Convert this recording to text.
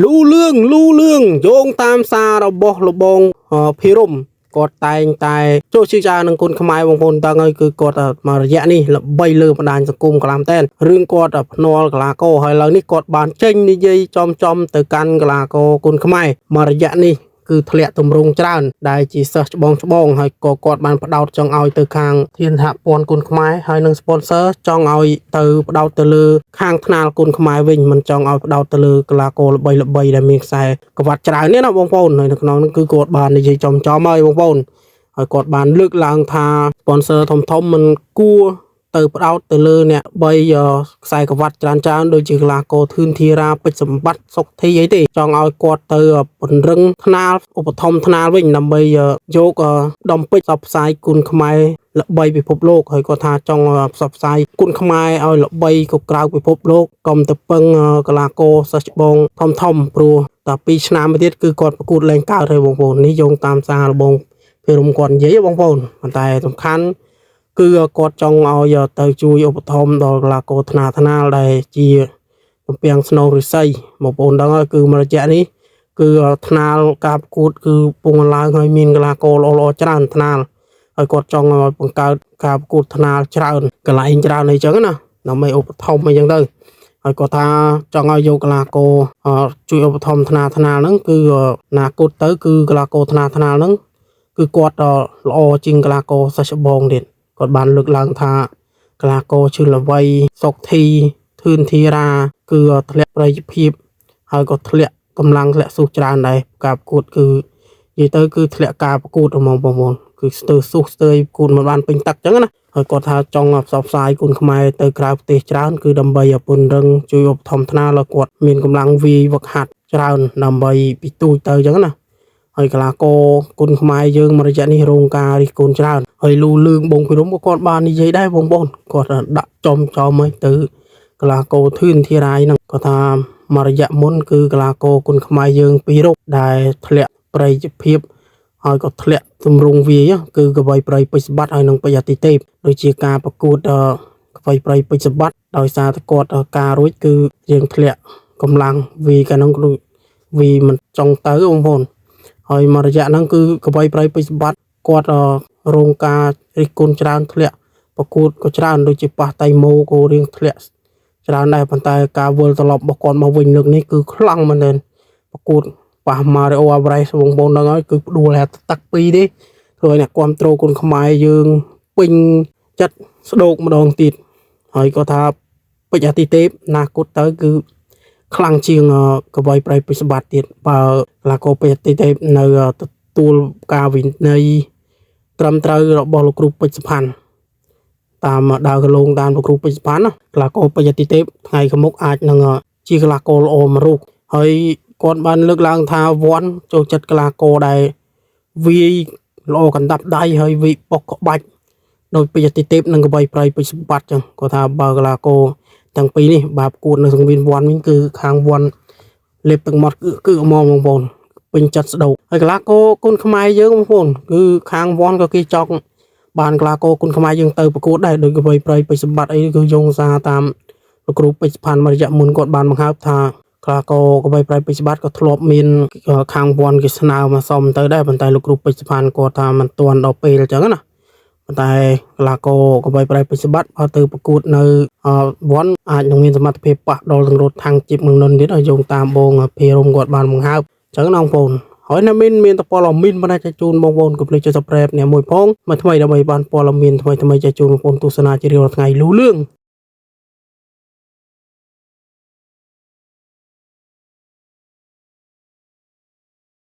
លូលឿងលូលឿងយោងតាមសាររបស់លបងអភិរមគាត់តែងតែចូលជឿចានឹងគុណខ្មែរបងប្អូនតើហើយគឺគាត់មករយៈនេះល្បីលើបណ្ដាញសង្គមក្លាមតែនរឿងគាត់ភ្នាល់កលាករហើយឥឡូវនេះគាត់បានចេញនិយាយចំចំទៅកាន់កលាករគុណខ្មែរមករយៈនេះគឺធ្លាក់ទម្រង់ច្រើនដែលជាសិស្សច្បងច្បងហើយក៏គាត់បានផ្ដោតចង់ឲ្យទៅខាងធានសហព័ន្ធគុណខ្មែរហើយនិង sponsor ចង់ឲ្យទៅផ្ដោតទៅលើខាងថ្នាលគុណខ្មែរវិញមិនចង់ឲ្យផ្ដោតទៅលើកីឡាករល្បីល្បីៗដែលមានខ្សែក្រវ៉ាត់ច្រើននេះណាបងប្អូនហើយនៅក្នុងនោះគឺគាត់បាននិយាយចំចំហើយបងប្អូនហើយគាត់បានលើកឡើងថា sponsor ធំធំៗមិនគួរទៅផ្ដោតទៅលើអ្នកបីខ្សែក្រវ៉ាត់ច្រើនច្រើនៗដូចជាកីឡាករធឿនធីរាពេជ្រសម្បត្តិសុកធីអីទេចង់ឲ្យគាត់ទៅពង្រឹងថ្នាលឧបត្ថម្ភថ្នាលវិញដើម្បីយកដំពេជ្រផ្សព្វផ្សាយគុណខ្មែរល្បីពិភពលោកហើយគាត់ថាចង់ផ្សព្វផ្សាយគុណខ្មែរឲ្យល្បីក៏ក្រៅពិភពលោកកុំទៅពឹងកីឡាករសិស្សច្បងធំធំៗព្រោះតែ2ឆ្នាំទៀតគឺគាត់ប្រកួតលែងកើតហើយបងប្អូននេះយោងតាមសាររបស់បងភិរមគាត់និយាយបងប្អូនប៉ុន្តែសំខាន់ គឺគាត់ចង់ឲ្យទៅជួយឧបត្ថម្ភដល់កីឡាករថ្នាលថ្នាលដែលជាទំពាំងស្នងឫស្សីបងប្អូនដឹងហើយគឺមួយរយៈនេះគឺថ្នាលការប្រកួតគឺពងឡើងហើយមានកីឡាករល្អៗច្រើនថ្នាលហើយគាត់ចង់ឲ្យបង្កើតការប្រកួតថ្នាលច្រើនកន្លែងច្រើនអីចឹងណាដើម្បីឧបត្ថម្ភអីចឹងទៅហើយគាត់ថាចង់ឲ្យយកកីឡាករជួយឧបត្ថម្ភថ្នាលថ្នាលហ្នឹងគឺអនាគតទៅគឺកីឡាករថ្នាលថ្នាលហ្នឹងគឺគាត់ល្អជាងកីឡាករសិស្សច្បងទៀត គាត់បានលើកឡើងថាកីឡាករឈឿនល្វីសុកធីធឿនធីរា គឺធ្លាក់ប្រសិទ្ធភាពហើយក៏ធ្លាក់កម្លាំងធ្លាក់ស៊ុះច្រើនដែរការប្រកួតគឺនិយាយទៅគឺធ្លាក់ការប្រកួតហ្មងបងប្អូនគឺស្ទើរស៊ុះស្ទើរប្រកួតមិនបានពេញទឹកអញ្ចឹងណាហើយគាត់ថាចង់ផ្សព្វផ្សាយគុណខ្មែរទៅក្រៅប្រទេសច្រើនគឺដើម្បីឲ្យពន្ធរឹងជួយឧបត្ថម្ភថ្នាលឲ្យគាត់មានកម្លាំងវាយវឹកហាត់ច្រើនដើម្បីពីទូចទៅអញ្ចឹងណា ហើយកីឡាករគុណខ្មែរយើងមួយរយៈនេះរងការរិះគន់ច្រើនហើយលូលឿងបងភិរមក៏គាត់បាននិយាយដែរបងប្អូនគាត់ដាក់ចំចំឲ្យទៅកីឡាករធឿនធីរាយហ្នឹងគាត់ថាមួយរយៈមុនគឺកីឡាករគុណខ្មែរយើងពីររូបដែលធ្លាក់ប្រៃភាពហើយក៏ធ្លាក់ទម្រង់វាយគឺកវីប្រៃពេជ្រសម្បត្តិហើយនិងពេជ្រអតិទេពដូចជាការប្រកួតកវីប្រៃពេជ្រសម្បត្តិដោយសារតែគាត់ការរួចគឺយើងធ្លាក់កម្លាំងវាយកាលនោះគឺវាយមិនចង់ទៅបងប្អូន ហើយមួយរយៈហ្នឹងគឺកវីប្រៃពេជ្រសម្បត្តិគាត់រងការរិះគន់ច្រើនធ្លាក់ប្រកួតក៏ច្រើនដូចជាប៉ះតៃម៉ូក៏រៀងធ្លាក់ច្រើនដែរប៉ុន្តែការវិលត្រឡប់របស់គាត់មកវិញលើកនេះគឺខ្លាំងមែនទែនប្រកួតប៉ះម៉ារីអូអាវ៉ារ៉េសបងប្អូនដឹងហើយគឺផ្ដួលតែទឹកពីរទេធ្វើឲ្យអ្នកគ្រប់ត្រូលគុនខ្មែរយើងពេញចិត្តស្ដោកម្ដងទៀតហើយគាត់ថាពេជ្រអាទិទេពណាគតទៅគឺ ខ្លាំងជាងកវីប្រៃពេជ្រសម្បត្តិទៀតបើកីឡាករពេជ្រទីទេពនៅទទួលការវិន័យត្រឹមត្រូវរបស់លោកគ្រូពេជ្រសុផាន់តាមដើរកលងតាមលោកគ្រូពេជ្រសុផាន់ណាកីឡាករពេជ្រទីទេពថ្ងៃខាងមុខអាចនឹងជាកីឡាករល្អមួយរូបហើយគាត់បានលើកឡើងថាវ៉ាន់ចូលចិត្តកីឡាករដែលវាយល្អកណ្ដាប់ដៃហើយវាយប៉ុកក្បាច់ដោយពេជ្រទីទេពនិងកវីប្រៃពេជ្រសម្បត្តិចឹងគាត់ថាបើកីឡាករទាំងពីរនេះបើប្រកួតនៅសង្វៀនវ៉ាន់វិញគឺខាងវ៉ាន់លេបទឹកមាត់គឺគឺហ្មងបងប្អូនពេញចិត្តស្ដោកហើយកីឡាករគុណខ្មែរយើងបងប្អូនគឺខាងវ៉ាន់ក៏គេចង់បានកីឡាករគុណខ្មែរយើងទៅប្រកួតដែរដូចកវីប្រៃពេជ្រសម្បត្តិអីគឺយងសារតាមលោកគ្រូពេជ្រផាន់មួយរយៈមុនគាត់បានបង្ហើបថាកីឡាករកវីប្រៃពេជ្រសម្បត្តិក៏ធ្លាប់មានខាងវ៉ាន់គេស្នើមកសុំទៅដែរប៉ុន្តែលោកគ្រូពេជ្រផាន់គាត់ថាមិនទាន់ដល់ពេលអញ្ចឹងណាប៉ុន្តែកីឡាករកវីប្រៃពេជ្រសម្បត្តិបើទៅប្រកួតនៅវ៉ាន់អាចនឹងមានសមត្ថភាពប៉ះដល់ទាំងរត់ខាងជីបនឹងនុនទៀតឲ្យយោងតាមបងភីរមគាត់បានបង្ហើបអញ្ចឹងណាបងប្អូនហើយនៅមានមានតព័ត៌មានបណ្ដាចែកជូនបងប្អូនកុំភ្លេចចុច Subscribe អ្នកមួយផងមកថ្មីដើម្បីបានព័ត៌មានថ្មីថ្មីចែកជូនបងប្អូនទស្សនាជារៀងរាល់ថ្ងៃលូលឿង។